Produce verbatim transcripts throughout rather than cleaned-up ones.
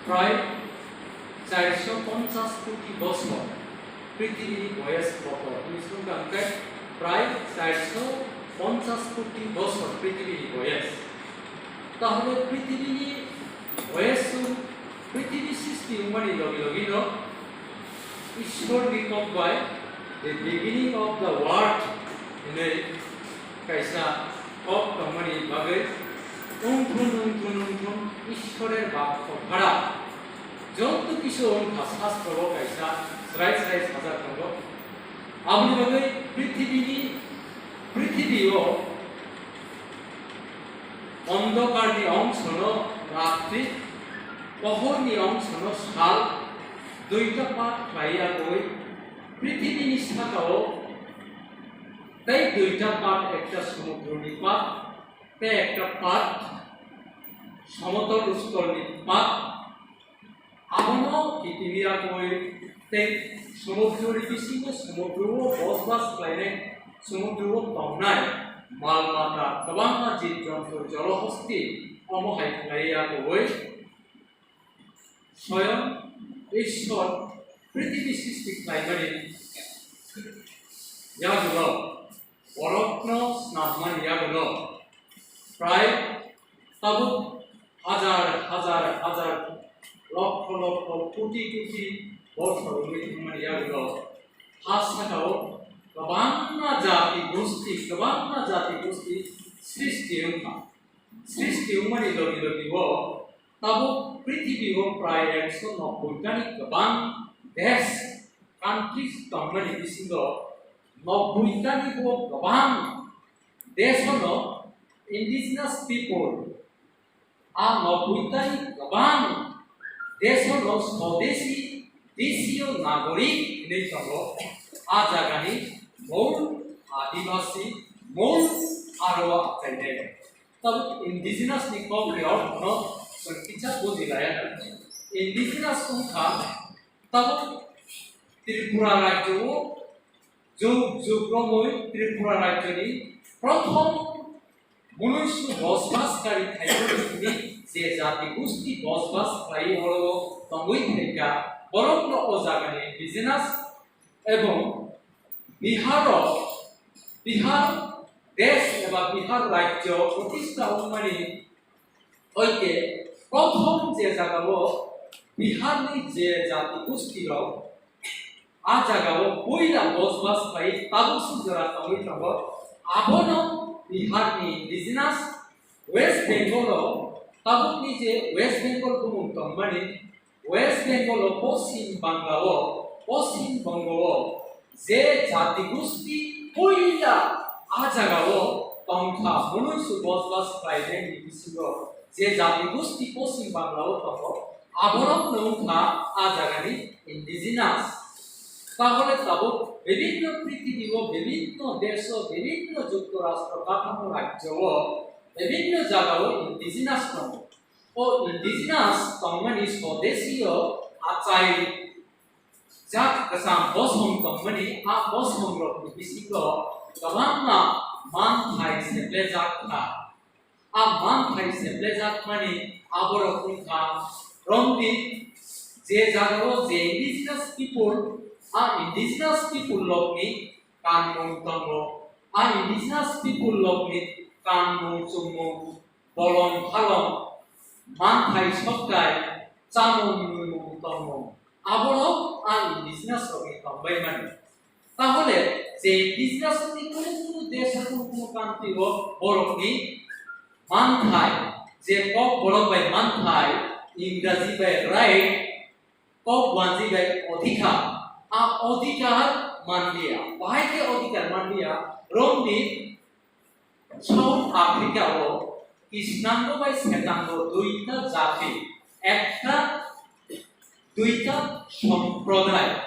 Prai charso ponchas koti bosor prithibini boyes kotor. Hwnwi swngkha hwnkhe prai charso ponchas koti bosor prithibini boyes. Tahole prithibini boyes chwng prithibi srishti wngmani logi logino Ishwarni kok bai the beginning of the world hwnwi kaisa kok tongmani bagwi wngthun, wngthun, wngthun Ishwarer bak kok phara. Joto kisu wngkha sastro o kaisa srai srai sajak tongo. Aboni bagwi prithibini, prithibio ondhokarni ongsono ratri, pohorni ongsono sal, duita part khlai yagwi prithibini sakao tei duita part, ekta somudroni part tei ekta part somotol ustolni part. Abono kitimi yagwi tei somudroni bisingo somudro o bosbas khlainai, somudro o tongnai mal mata kwbangma jib jontu jolohosti omo hai khlai yagwi Soyong Ishwar prithibi srishti khlaimani yagulo, borokno snamnani yagulo, prai tabuk hajar hajar hajar, lokho lokho, koti koti bothor wngwi thangmani yagulo, ha sakao kwbangma jati gosti, kwbangma jati gosti srishti wngkha. Srishti wngmani logi logi o tabuk prithibi o prai ekso nobboi tani kwbang desh, countries tongmani bisingo nobboi tani bo kwbang desh no indigenous people, a nobboi tani kwbang desh no swadeshi, deshiyo nagorik hinwi tongo. A jagani mol adibasi, mol aro achainai. Tabuk indigenous ni kok ni orthono chwng kisa buji laya. Indigenous wngkha tabuk Tripura rajyo o juk juk romwi Tripura rajyoni prothom munuisu bosbas kari khairokni je jati gusti bosbas khlai oro tongwi phaikha, borokno o jagani indigenous ebong Biharo, Bihar desh eba Bihar rajyo protistha wngmani hoite prothom je jagao Biharni je jati gusti rok a jagao puila bosbas khlai tabuk sujora tongwi tongo, abono Biharni indigenous. West Bengal o tabukni je West Bengal bumung tongmani, West Bengal o Poschim Bangla o, Poschim Bongo o je jati gusti puila a jagao tongkha, munuisu bosbas khlainani bisingo je jati gusti Poschim Bangla o tongo, aborok no wngkha a jagani indigenous. Tahole tabuk bibhinno prithibi o, bibhinno desh o, bibhinno juktorashtra, kathamo rajyo o, bibhinno jagao indigenous tongo. O indigenous tongmani swadeshi o achai jak kwcham bosong tongmani, a bosong rokni bisingo kwbangma manthai seplejak kha. A manthai seplejakmani aborok wngkha romdi, je jagao je indigenous people, a indigenous people rokni kanmung tongo, a indigenous people rokni kanmung chumung, bolong phalong, manthai soktai, chamung nwngmung tongmung, aborok a indigenous rokni tongbaimani. Tahole je indigenous ni kunu kunu desh o, kunu kunu country o borokni manthai, je kok borok bai manthai, Ingraji bai right, kok wanji bai odhikar, a odhikar manliya. Bahai khe odhikar manliya, romni South Africa o Krishnango bai Setango duita jati, ekta duita somproday,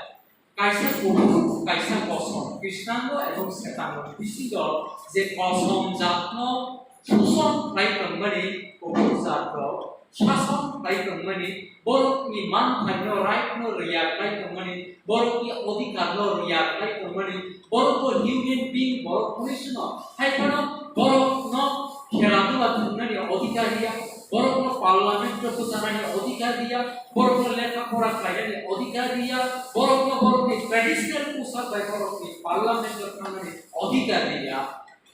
kaisa kuphur, kaisa kosom, Krishnango ebong Setango bisingo je kosom jatno suson khlai tongmani, kuphur jatno sason khlai tongmani, borokni manthaino, right no rwya khlai tongmani, borokni odhikar no rwya khlai tongmani, borok bo human being, borok hwnwi sino, hai phano borok no khela dula thwngnani odhikar ya, Borokno parliament-o bwchanani odhikar riya, borokno lekha pora khlainani odhikar riya, borokno borokni traditional poshak bai borokni parliament-o thangnani odhikar riya.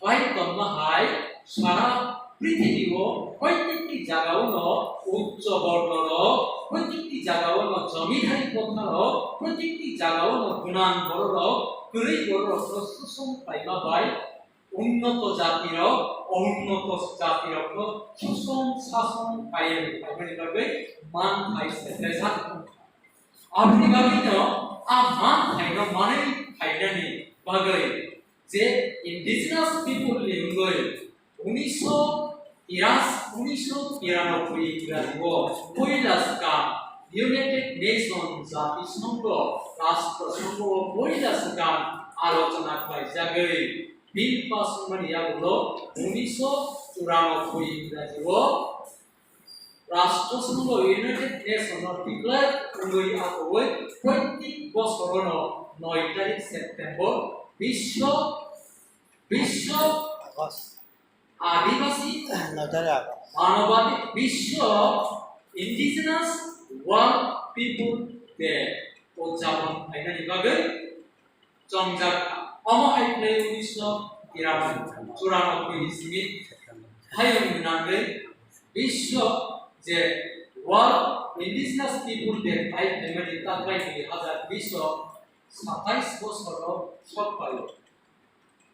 Hai tongma hai sara prithibi-o proitekti jagao no uccho borno rok, proitekti jagao no jomidari kotha rok, proitekti jagao no gwnang borok rok, kwrwi borok rok no susum khlaima bai unnoto jati rok, onnoto jati rok no susom sasom kaiwi khaimani bagwi man hai se bejak. Aboni bagwi no a man hai no manwi khainani bagwi je indigenous people ni wngwi unisho tiras-, unisho tiranoboi Ingrajio poila swkang United Nation Jati Songho Rashtra Songho poila swkang alochona khlaijagwi bill pass wngmani yagulo unisho churanoboi Ingrajio Rashtra Songho United Nation no declare wngwi akhogwi proitek bosorono noi tarik September bisho, bisho Adibasi Notari ako. Manobadi Bisho Indigenous World People Day udjapon khainani bagwi chongjak. Omo hai khlai unisho tiranoboi, churanoboi ni simi hayung nangwi Bisho je World Indigenous People Day khai khlaimani takhai dui hazar bish o satais bosoro sok phaio.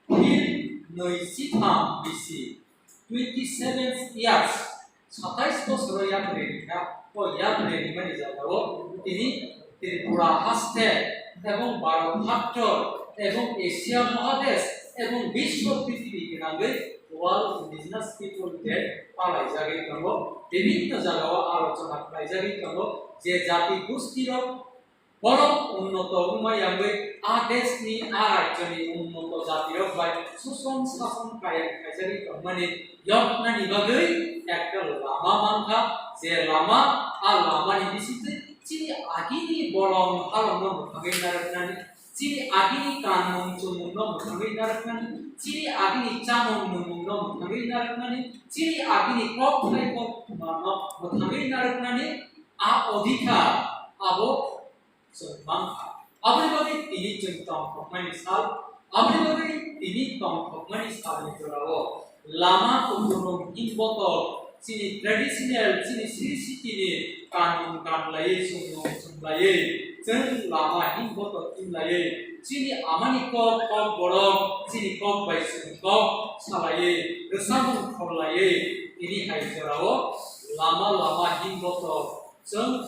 Phil nui sitham bisi, twenty seven years, satais bosoro yapri rikha, o yapri rimani jagao tini Tripura haste ebong Bharat haktor ebong Asia Mahadesh ebong Biswa Prithibi gwnangwi World Indigenous People Day palaijagwi tongo. Bibhinno jagao alochona khlaijagwi tongo je jati gustirok borok unnoto wngma yangwi a deshni, a rajyoni unnoto jatirok bai suson sason kaya khaijagwi tongmani yoknani bagwi ekta lama mankha, je lama, a lamani bisingtwi chini agini bolong halongno mwthangwi narwknani, chini agini kanmung chumungno mwthangwi narwknani, chini agini chamung nwngmungno mwthangwi narwknani, chini agini kok khlai kok thumano mwthangwi narwknani a odhikar abo chwng mankha. Aboni bagwi tini chwng tongthokmani sal, aboni bagwi tini tongthokmani salni jorao lama kuthumung himbotok chini traditional, chini siri sitini kanmung kanlaiwi, chumung chumlaiwi, chwng lama himbotok himlaiwi, chini amani kok, kok borok, chini kok bai chwng kok salaiwi, rwchapmung khorlaiwi, tini hai jorao lama lama himbotok chwng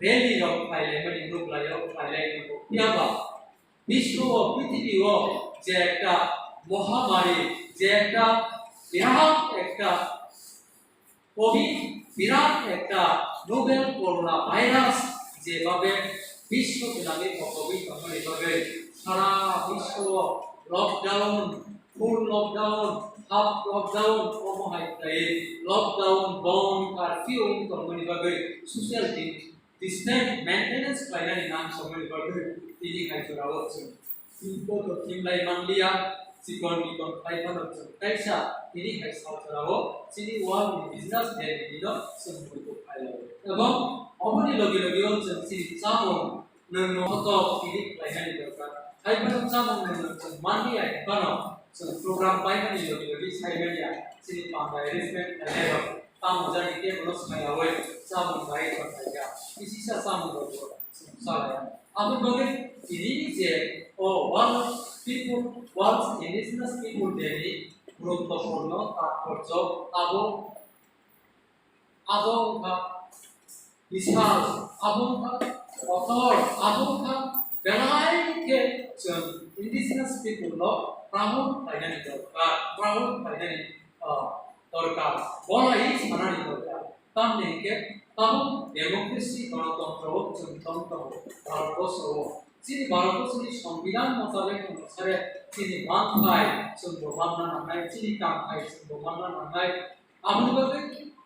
rally rok khlailaimani nuklaio, khlailaimani. Phiya ba biswo o, prithibi o je ekta mohamari, je ekta birat ekta covid, birat ekta novel corona virus je babe biswo gwnangwi kokogwi tongmani bagwi sara biswo o lockdown, full lockdown, half lockdown, omo hai khlaiwi lockdown, bond, curfew wng tongmani bagwi social di-, distance maintenance khlainani nang songmani bagwi tini hai jorao chwng. Tini poto thimlai manliya, chikon mikon khlai phano chwng kaisa tini hai sal jorao chini World Indigenous Day ni dino chwng buitok khlai laio. Ebong oboni logi logi o chwng chini chamung nwng no hotok tini khlainani dorkar. Hai phano chamung nwng no chwng manliya, hai phano chwng program paimani logi logi saimanya chini panda arrangement khlainai rok. Tamo jani kebono sailawi chamung bai tongkhaikha. Kisisa chamung rokbo chwng chalaya. Aboni bagwi tini je o World People, World Indigenous People Day ni guruttopurno tatporjo abo, abo wngkha bisal, abo wngkha kotor, abo wngkha belai khe chwng indigenous people no proud khlainani dorkar, proud khlainani, ah, dorkar, bolai sanani dorkar. Tamni hwnkhe tabuk democracy, ganatantra o chwng tong tongo Bharatborsho o. Chini Bharatborsho ni Songbidan motabek wngkha sare chini manthai chwngbo manna nangnai, chini kamthai chwngbo manna nangnai. Aboni bagwi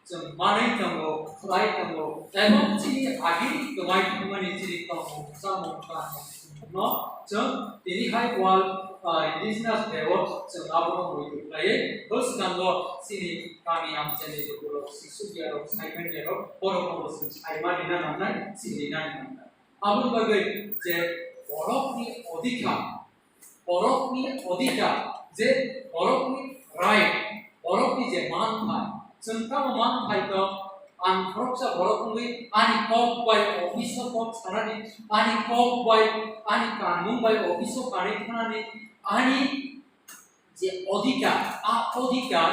chwng manwi tongo, khlai tongo, tei bo chini agini kwmai thangmani chini tongmung, chamung, kanmung, no chwng tini hai World, ah, Indigenous Day o chwng abono muitu khlaiwi bwskango chini kami amchaini lukurok, sisukya rok, saimanya rok, borokno bo chwng saima rina nangnai, chini rina nangnai. Aboni bagwi je borokni odhikar, borokni odhikar, je borokni right, borokni je manthai, chwng tamo manthai tong, ang khoroksa borok wngwi ani kok bai office o kok sanani, ani kok bai, ani kanmung bai office o kanwi thanani, ani je odhikar, a odhikar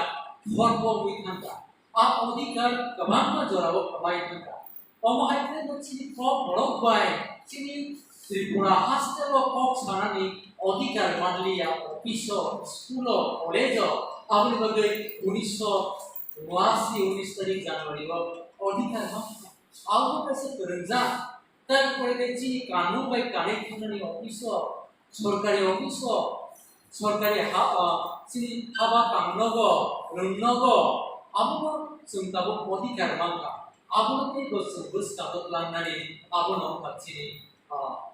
khorbo wngwi thangkha. A odhikar kwbangma jorao kwbai thangkha. Omo hai khe bo chini kok borok bai chini Tripura haste o kok sanani odhikar manliya, office o, school o, college o, aboni bagwi unisho uasi, unis tarik January o odhikar mankha. Abo kaisa kwrwngjak. Tarpore khe chini kanun bai kanwi thangnani office o, sorkari office o, sorkari ha, ah, chini haba tangnogo, rwngnogo, abono chwng tabuk odhikar mankha. Abono teibo chwng bwskango tlangnani, abono wngkha chini, ah,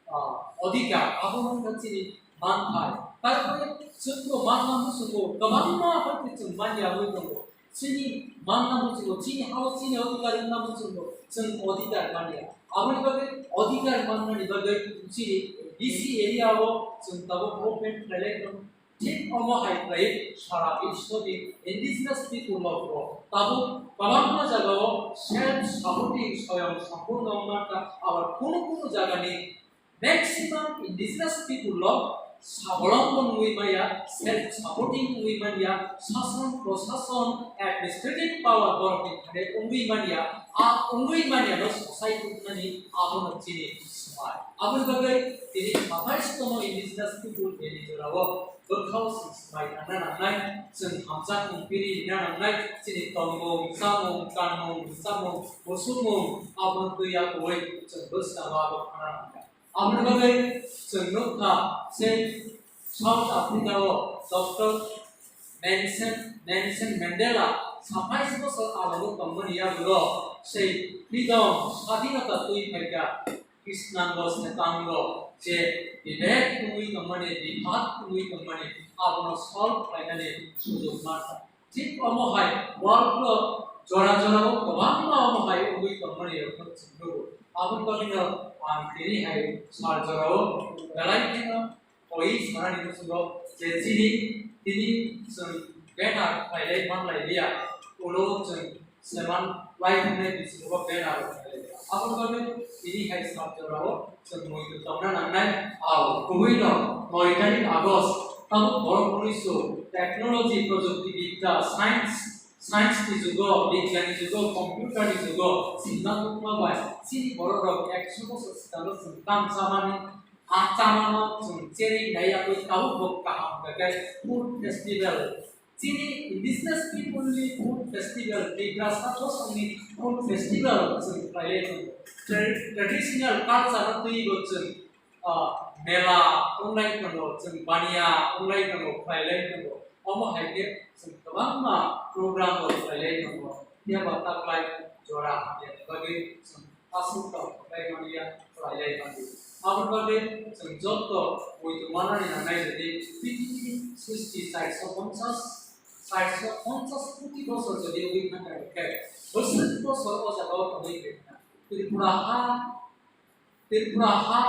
ah, odhikar, abono wngkha chini manthai. Tarpore chwngbo manna muchungo, kwbangma haikhe chwng manya wngwi tongo. Chini manna muchungo, chini hao chini odhikar wngna muchungo, chwng odhikar manya. Aboni bagwi odhikar mannani bagwi chini D C area o chwng tabuk movement khlailai tongo. Thik omo hai khlai sara biswni indigenous people rok bo tabuk kwbangma jagao self supporting, soyong sampurno wngma kha, abar kunu kunu jagani maximum indigenous people rok sabolombo wngwi maya, self supporting wngwi manya, sason prosason, administrative power borokni thani wngwi manya, a wngwi manya no society nani abono chini swmai. Aboni bagwi tini saphai sitomo indigenous people bini jorao bwkhao swng swmai thangna nangnai, chwng hamjakmung piri rina nangnai, chini tongmung, chamung, kanmung, chamung, musukmung, abono twi ya kuwi chwng bwskango abo khana nangnai. Aboni bagwi chwng nukha, sei South Africa o Doctor Nelson, Nelson Mandela saphai bosor alogo tongmani yagulo sei freedom, swadhinota twi phaikha, Krishnango, Setango, je bibek wngwi tongmani, bibhat wngwi tongmani, abono solve khlainani sujok mankha. Thik omo hai world o jora jora o kwbangma omo hai wngwi tongmani rokno chwng nugo. Aboni bagwino ang tini hai sal jora o belai kheno koi sanani muchungo je chini tini chwng banner khlailai manlai liya, ulo chwng seman lai thangni bisingo banner khlailai liya. Aboni bagwi tini hai sal jora o chwng muitu tongna nangnai. Ao, kubui no, noi tarik August, tabuk borok unisho technology, projukti bidya, science, science ni jugo, bigyan ni jugo, computer ni jugo, sinna tukma bai, chini borok rok ekso bosor sikalo chwng tam chamani, a chamano chwng cheri nai yagwi tabuk bo kaham khe food festival, chini indigenous people ni food festival, Tiprasa bosong ni food festival chwng khlaiwi tongo. Tra-, traditional culture no twiwi bo chwng, ah, mela wnglai tongo, chwng baniya wnglai tongo, khlailai tongo. Omo hai khe chwng kwbangma program bo khlailai tongo. Phiya ba taklai jora hamya ni bagwi chwng aswk tong khlai manya, khlailai manya. Aboni bagwi chwng joto muitu manani nangnai, jodi prithibi sristi chairso ponchas, chairso ponchas koti bosor jodi wngwi thangkha, hwnkhe bwswk bosor o jaga o tongwi tongkha. Tripura ha, Tripura ha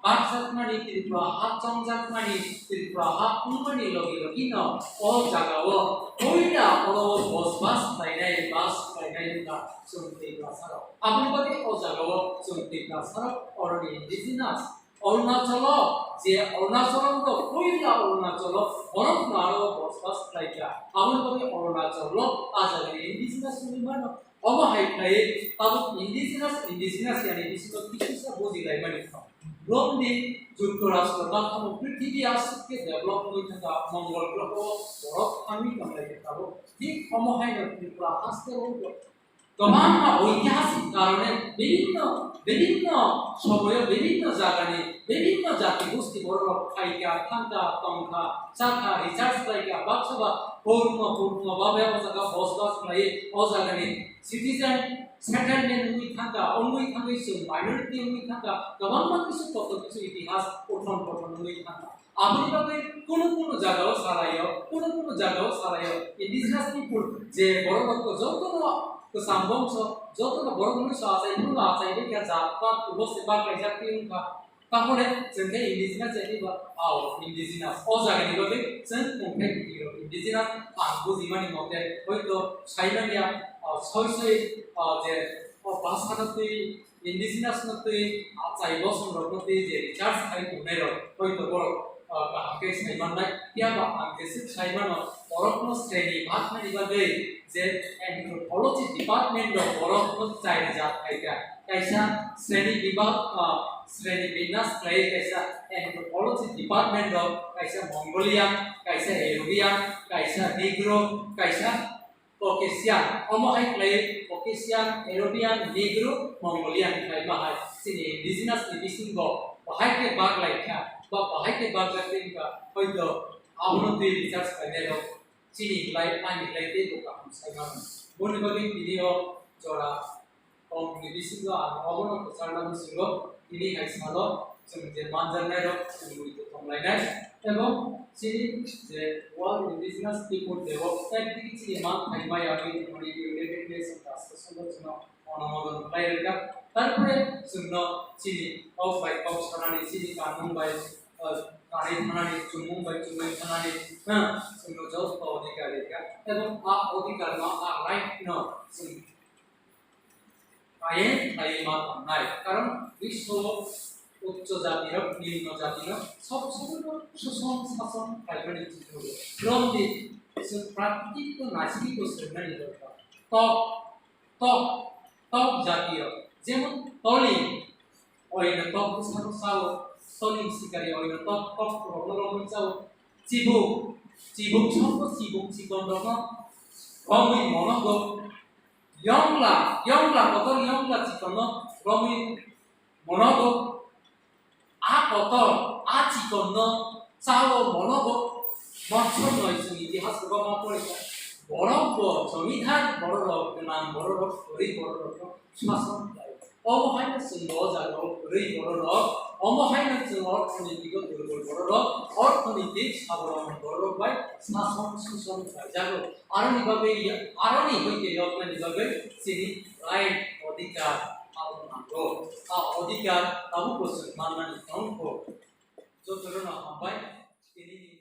bakjakmani, Tripura ha chongjakmani, Tripura ha wngmani logi logi no o jaga o puila oro bosbas khlainai, bas khlainai wngkha chwng Tiprasa rok. Aboni bagwi o jaga o chwng Tiprasa rok oroni indigenous Arunachalo, je Arunachalo wngkha puila Arunachalo, borok no aro bosbas khlaikha. Aboni bagwi Arunachalo a jagani indigenous wngwi mano. Omo hai khlai tabuk indigenous, indigenous yani bisingo kisa bujilaimani kha. Romni Juktorashtra bakha bo prithibi aswk khe develop wngwi thangkha, Mongol groho borok thangwi tonglaikha tabuk. Thik omo haino Tripura haste o kwbangma oitihasik karone bibhinno, bibhinno somoyo bibhinno jagani bibhinno jati gosti borok rok phaikha, thangkha, tongkha, chakha, recharge khlaikha, baksa ba purno purno babe o jaga bosbas khlaiwi o jagani citizen settlement wngwi thangkha, wngwi thangwi chwng minority wngwi thangkha, kwbangma kisu kotor kisu itihas uthon pothon wngwi thangkha. Aboni bagwi kunu kunu jagao salaio, kunu kunu jagao salaio, indigenous people je borok rok jotono kwcham bongso, jotono borok mungso achai, phuru achai bai kha jat pat ulo se ba kaijak twi wngkha. Tahole chwng khe indigenous jati ba, ao, indigenous. O jagani bagwi chwng tongthai bwtwi rok indigenous, ang bujimani mote hoito saimanya, ao, soi soi, ao, je o bhasha no twi, indigenous no twi, achai bosong rok no twi je research khai tongnai rok hoito borok, ao, kaham khe sai mannai. Phiya ba ang jeswk sai mano, borok no sreni bhag nani bagwi je anthropology department rok borok no chai rijak khai kha. Kaisa sreni bibhag, ah, sreni binyas khlai kaisa anthropology department rok, kaisa Mongolian, kaisa European, kaisa Negro, kaisa Caucasian. Omo hai khlai Caucasian, European, Negro, Mongolian khlai ma hai chini indigenous ni bisingo bahai khe bag lai kha, ba bahai khe bag lai kha, hoito abono twi research khlainai rok chini lai, ani lai tei bo kaham sai mano. Boni bagwi tini o jora Tongmungni bisingo ang obono kwcharna muchungo, tini hai salo chwng je manjaknairok chwng muitu tonglainai, ebong chini je World Indigenous People Day o ekdigi chini man phaima yagwi tongmani United Nations Rashtra Songho chwngno onumodon khlai rwkha. Tarpore chwngno chini kok bai kok sanani, chini kanmung bai, eh, kanwi thanani, chumung bai chumui thanani, ha, chwngno joto odhikar rwkha. Ebong a odhikar no, a right no chwng Ain khlaiwi ma tongnai. Karon biswo uccho jatirok, nimno jatirok sob somoino suson sason khlaimani chikrogo. Romdi chwng prakriti tei naisingni bo swrwngnani dorkar. Tok, tok, tok jatirok. Jemon toling, oino tok bwsano chao, toling sikari oino tok, tok rokno romwi chao. Chibuk, chibuk sokno chibuk chikonrokno romwi monogo. Yongla, yongla kotor yongla chikonno romwi monogo. A kotor, a chikonno chao monogo. Monsor noi chwng itihas rogo ma porikha. Borok bo jomidar bororok, gwnang bororok, gorib bororokno sason khlai. Omo haino chwng bo o jagao kwrwi bororok, omo haino chwng orthonitiko durbol bororok, orthonitik sabolomon bororok bai sason suson khlaijago. Aroni bagwi, aroni hoite yoknani bagwi chini right odhikar abo nango. A odhikar tabukbo chwng mannani tongkho. Jotono hambai, tini